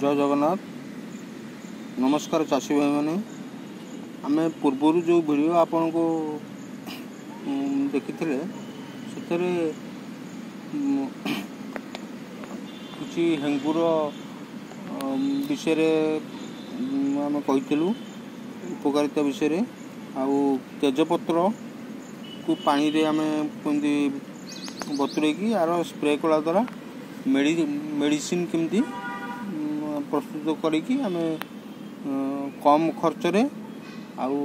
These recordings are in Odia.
ଜୟ ଜଗନ୍ନାଥ। ନମସ୍କାର ଚାଷୀ ଭାଇମାନେ। ଆମେ ପୂର୍ବରୁ ଯେଉଁ ଭିଡ଼ିଓ ଆପଣଙ୍କୁ ଦେଖିଥିଲେ, ସେଥିରେ କିଛି ହେଙ୍ଗୁର ବିଷୟରେ ଆମେ କହିଥିଲୁ, ଉପକାରିତା ବିଷୟରେ, ଆଉ ତେଜପତ୍ରକୁ ପାଣିରେ ଆମେ କେମିତି ବତୁରେଇକି ଆର ସ୍ପ୍ରେ କଲା ଦ୍ୱାରା ମେଡ଼ିସିନ୍ କେମିତି ପ୍ରସ୍ତୁତ କରିକି ଆମେ କମ୍ ଖର୍ଚ୍ଚରେ ଆଉ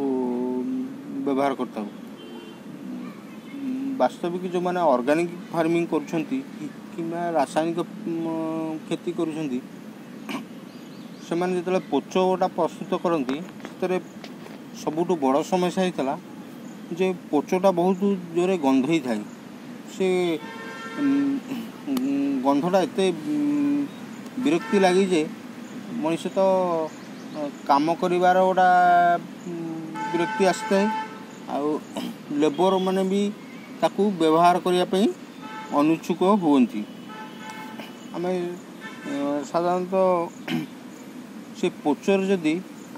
ବ୍ୟବହାର କରିଥାଉ। ବାସ୍ତବିକ ଯେଉଁମାନେ ଅର୍ଗାନିକ୍ ଫାର୍ମିଂ କରୁଛନ୍ତି କିମ୍ବା ରାସାୟନିକ କ୍ଷତି କରୁଛନ୍ତି, ସେମାନେ ଯେତେବେଳେ ପୋଚଟା ପ୍ରସ୍ତୁତ କରନ୍ତି, ସେଥିରେ ସବୁଠୁ ବଡ଼ ସମସ୍ୟା ହେଇଥିଲା ଯେ ପୋଚଟା ବହୁତ ଜୋରେ ଗନ୍ଧେଇ ଥାଏ। ସେ ଗନ୍ଧଟା ଏତେ ବିରକ୍ତି ଲାଗେ ଯେ ମଣିଷ ତ କାମ କରିବାର ଗୋଟା ବିରକ୍ତି ଆସିଥାଏ, ଆଉ ଲେବର ମାନେ ବି ତାକୁ ବ୍ୟବହାର କରିବା ପାଇଁ ଅନିଚ୍ଛୁକ ହୁଅନ୍ତି। ଆମେ ସାଧାରଣତଃ ସେ ପୋଚରେ ଯଦି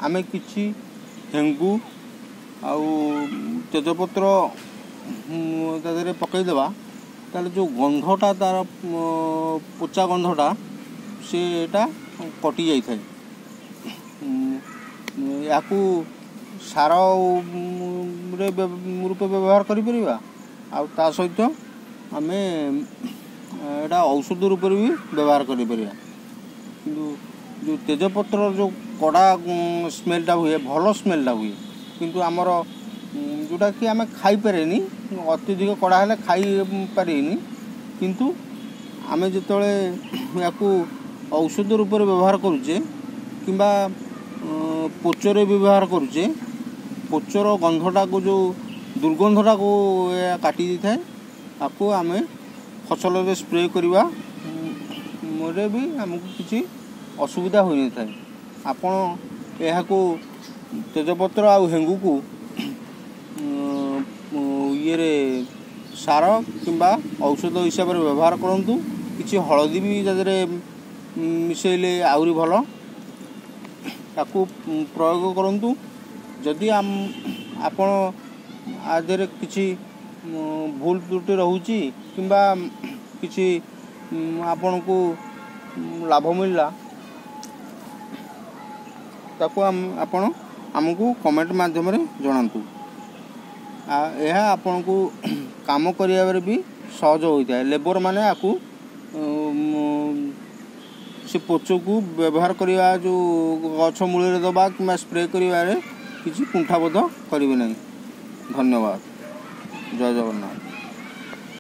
ଆମେ କିଛି ହେଙ୍ଗୁ ଆଉ ତେଜପତ୍ର ତା ଦେହରେ ପକାଇଦେବା, ତାହେଲେ ଯେଉଁ ଗନ୍ଧଟା ତା'ର ପୋଚା ଗନ୍ଧଟା ସେଟା କଟି ଯାଇଥାଏ। ଏହାକୁ ସାର ରେ ରୂପେ ବ୍ୟବହାର କରିପାରିବା, ଆଉ ତା ସହିତ ଆମେ ଏଇଟା ଔଷଧ ରୂପରେ ବି ବ୍ୟବହାର କରିପାରିବା। କିନ୍ତୁ ଯେଉଁ ତେଜପତ୍ରର ଯେଉଁ କଡ଼ା ସ୍ମେଲଟା ହୁଏ, ଭଲ ସ୍ମେଲଟା ହୁଏ, କିନ୍ତୁ ଆମର ଯେଉଁଟାକି ଆମେ ଖାଇପାରେନି, ଅତ୍ୟଧିକ କଡ଼ା ହେଲେ ଖାଇପାରିନି। କିନ୍ତୁ ଆମେ ଯେତେବେଳେ ୟାକୁ ଔଷଧ ରୂପରେ ବ୍ୟବହାର କରୁଛେ କିମ୍ବା ପୋଚରେ ବ୍ୟବହାର କରୁଛେ, ପୋଚର ଗନ୍ଧଟାକୁ, ଯେଉଁ ଦୁର୍ଗନ୍ଧଟାକୁ ଏହା କାଟି ଦେଇଥାଏ। ତାକୁ ଆମେ ଫସଲରେ ସ୍ପ୍ରେ କରିବା ରେ ବି ଆମକୁ କିଛି ଅସୁବିଧା ହୋଇନଥାଏ। ଆପଣ ଏହାକୁ ତେଜପତ୍ର ଆଉ ହେଙ୍ଗୁକୁ ଇଏରେ ସାର କିମ୍ବା ଔଷଧ ହିସାବରେ ବ୍ୟବହାର କରନ୍ତୁ। କିଛି ହଳଦୀ ବି ତା ଦେହରେ ମିଶାଇଲେ ଆହୁରି ଭଲ। ତାକୁ ପ୍ରୟୋଗ କରନ୍ତୁ। ଯଦି ଆପଣ ଆ ଦେହରେ କିଛି ଭୁଲ ତ୍ରୁଟି ରହୁଛି କିମ୍ବା କିଛି ଆପଣଙ୍କୁ ଲାଭ ମିଳିଲା, ତାକୁ ଆପଣ ଆମକୁ କମେଣ୍ଟ ମାଧ୍ୟମରେ ଜଣାନ୍ତୁ। ଏହା ଆପଣଙ୍କୁ କାମ କରିବାରେ ବି ସହଜ ହୋଇଥାଏ। ଲେବର ମାନେ ଆକୁ ସେ ପୋଚକୁ ବ୍ୟବହାର କରିବା, ଯେଉଁ ଗଛ ମୂଳରେ ଦେବା କିମ୍ବା ସ୍ପ୍ରେ କରିବାରେ କିଛି କୁଣ୍ଠାବୋଧ କରିବେ ନାହିଁ। ଧନ୍ୟବାଦ। ଜୟ ଜଗନ୍ନାଥ।